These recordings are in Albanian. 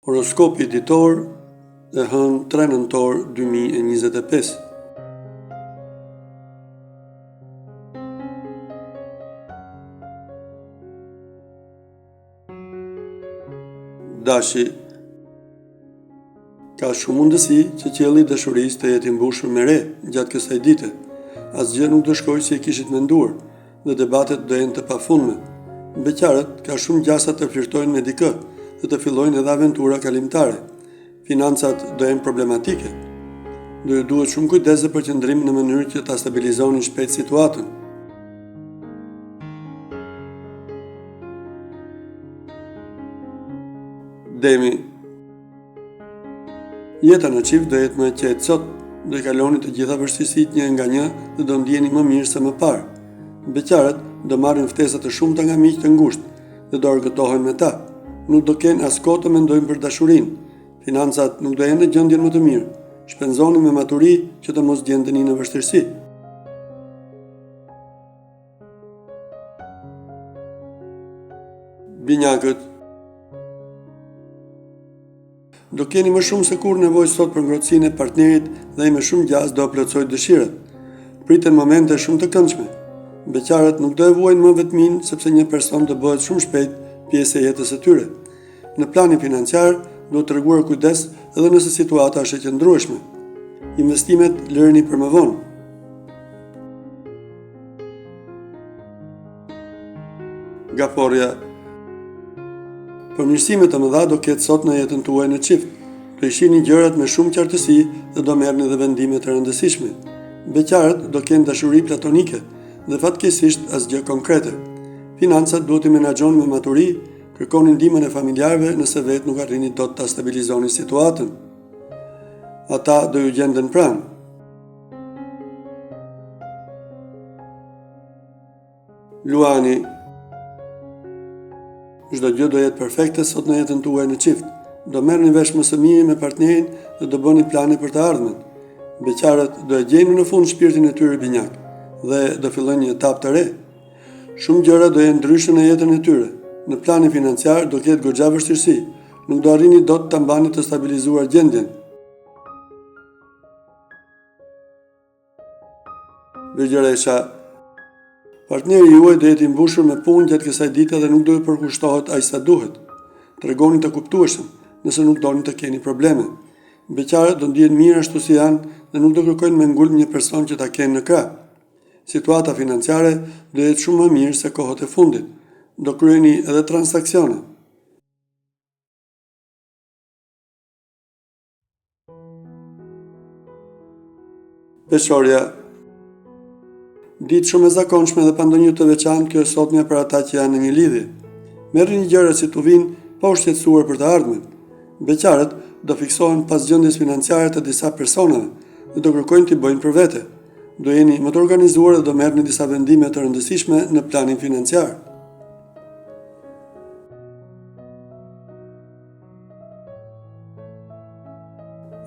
Horoskopi ditor e hënë 3 nëntor 2025. Dashi Ka shumë mundësi që qielli i dashurisë të jetë i mbushur me re gjatë kësaj dite. Asgjë nuk do shkojë si e kishit menduar. dhe debatet do jenë të pafundme. Beqarët ka shumë gjasa të flirtojnë me dikë dhe të fillojnë edhe aventura kalimtare. Financat do jenë problematike. Do ju duhet shumë kujdes dhe përqendrim në mënyrë që ta stabilizoni shpejt situatën. Demi Jeta në çift do jetë më e qetë sot, do i kaloni të gjitha vështirësitë një nga një dhe do ndiheni më mirë se më parë. Beqarët do marrin ftesa të shumta nga miq të ngushtë dhe do argëtohen me ta. Nuk do kenë as kohë të mendojnë për dashurinë. Financat nuk do jenë në gjendjen më të mirë. Shpenzoni me maturi që të mos gjendeni në vështirësi. Binjakët Do keni më shumë se kurrë nevojë sot për ngrohtësinë e partnerit dhe ai me shumë gjasë do plotësojë dëshirat. Priten momente shumë të këndshme. Beqarët nuk do e vuajnë më vetminë sepse një person do bëhet shumë shpejt pjesë e jetës së tyre. Në planin financiar duhet treguar kujdes edhe nëse situata është e qëndrueshme. Investimet lërini për më vonë. Gaforrja Përmirësime të mëdha do ketë sot në jetën tuaj në çift. Do i shihni gjërat me shumë qartësi dhe do merrni dhe vendime të rëndësishme. Beqarët do kenë dashuri platonike dhe fatkeqësisht asgjë konkrete. Financat duhet t'i menaxhoni me maturi, kërkoni ndihmën e familjarëve nëse vetë nuk arrini dot ta stabilizoni situatën. Ata do ju gjenden pranë. Luani Çdo gjë do jetë perfekte sot në jetën tuaj në çift. Do merrni vesh më së miri me partnerin dhe do bëni plane për të ardhmen. Beqarët do e gjejnë në fund shpirtin e tyre binjak dhe do fillojnë një etapë të re. Shumë gjëra do jenë ndryshe në jetën e tyre. Në planin financiar do ketë goxha vështirësi. Nuk do arrini dot ta mbani të stabilizuar gjendjen. Virgjëresha Partneri juaj do jetë i mbushur me punë gjatë kësaj dite dhe nuk do ju përkushtohet aq sa duhet. Tregohuni të kuptueshëm, nëse nuk doni të keni probleme. Beqarët do ndihen mirë ashtu si janë dhe nuk do kërkojnë me ngulm një person që ta kenë në krah. Situata financiare do jetë shumë më mirë se kohët e fundit. Do kryeni edhe transaksione. Peshorja Ditë shumë e zakonshme dhe pa ndonjë të veçantë kjo e sotmja për ata që janë në një lidhje. Merrini gjërat si t'u vijnë pa u shqetësuar për të ardhmen. Beqarët do fiksohen pas gjendjes financiare të disa personave dhe do kërkojnë t'i bëjnë për vete. Do jeni më të organizuar dhe do merrni disa vendime të rëndësishme në planin financiar.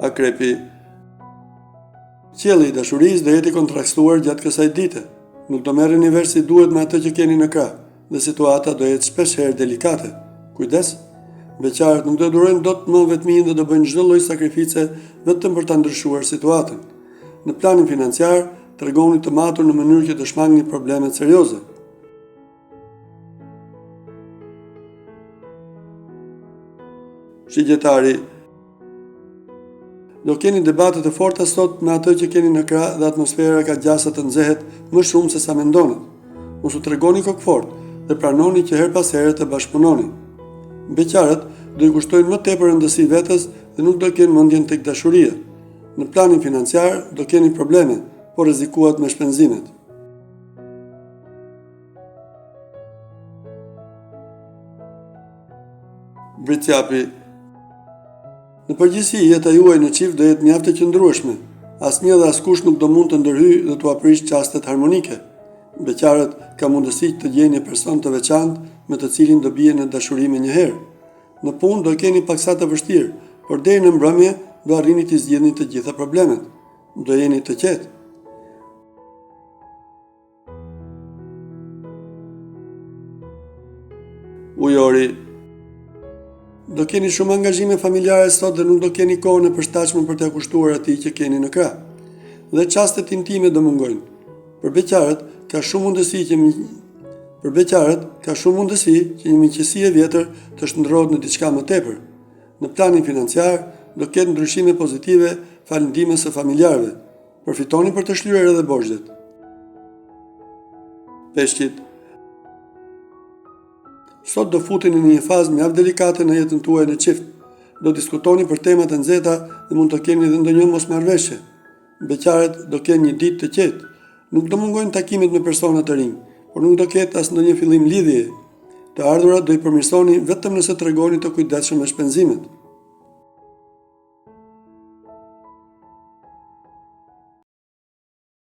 Akrepi Qielli i dashurisë do jetë i kontraktuar gjatë kësaj dite. Nuk do merreni vesh si duhet me atë që keni në krah dhe situata do jetë shpesh herë delikate. Kujdes! Beqarët nuk do durojnë dot më vetminë dhe do bëjnë çdo lloj sakrifice vetëm për ta ndryshuar situatën. Në planin financiar, tregohuni të matur në mënyrë që të shmangni problemet serioze. Shigjetari Do keni debate të forta sot me atë që keni në krah dhe atmosfera ka gjasa të nxehet më shumë se sa mendoni. Mos u tregoni kokëfortë dhe pranoni që herë pas here të bashkëpunoni. Beqarët do i kushtojnë më tepër rëndësi vetes dhe nuk do kenë mendjen tek dashuria. Në planin financiar do keni probleme, por rrezikuat me shpenzimet. Bricjapi Në përgjithësi, jeta juaj në çift do jetë mjaft e qëndrueshme. Asnjë dhe askush nuk do mund të ndërhyjë dhe t'ua prishë çastet harmonike. Beqarët ka mundësi të gjejnë një person të veçantë me të cilin do bien në dashuri menjëherë. Në punë do e keni paksa të vështirë, por deri në mbrëmje do arrini t'i zgjidhni të gjitha problemet. Do jeni të qetë. Ujori. Do keni shumë angazhime familjare sot dhe nuk do keni kohën e përshtatshme për t'ia kushtuar atij që keni në krah. Dhe çastet intime do mungojnë. Për beqarët ka shumë mundësi që Për beqarët ka shumë mundësi që një miqësi e vjetër të shndërrohet në diçka më tepër. Në planin financiar do ketë ndryshime pozitive falë ndihmës së familjarëve. Përfitoni për të shlyer edhe borxhet. Peshqit. Sot do futeni në një fazë mjaft delikate në jetën tuaj në çift. Do diskutoni për tema të nxehta dhe mund të keni edhe ndonjë mosmarrëveshje. Beqarët do kenë një ditë të qetë. Nuk do mungojnë takimet me persona të rinj, por nuk do ketë as ndonjë fillim lidhjeje. Të ardhurat do i përmirësoni vetëm nëse tregoheni të kujdesshëm me shpenzimet.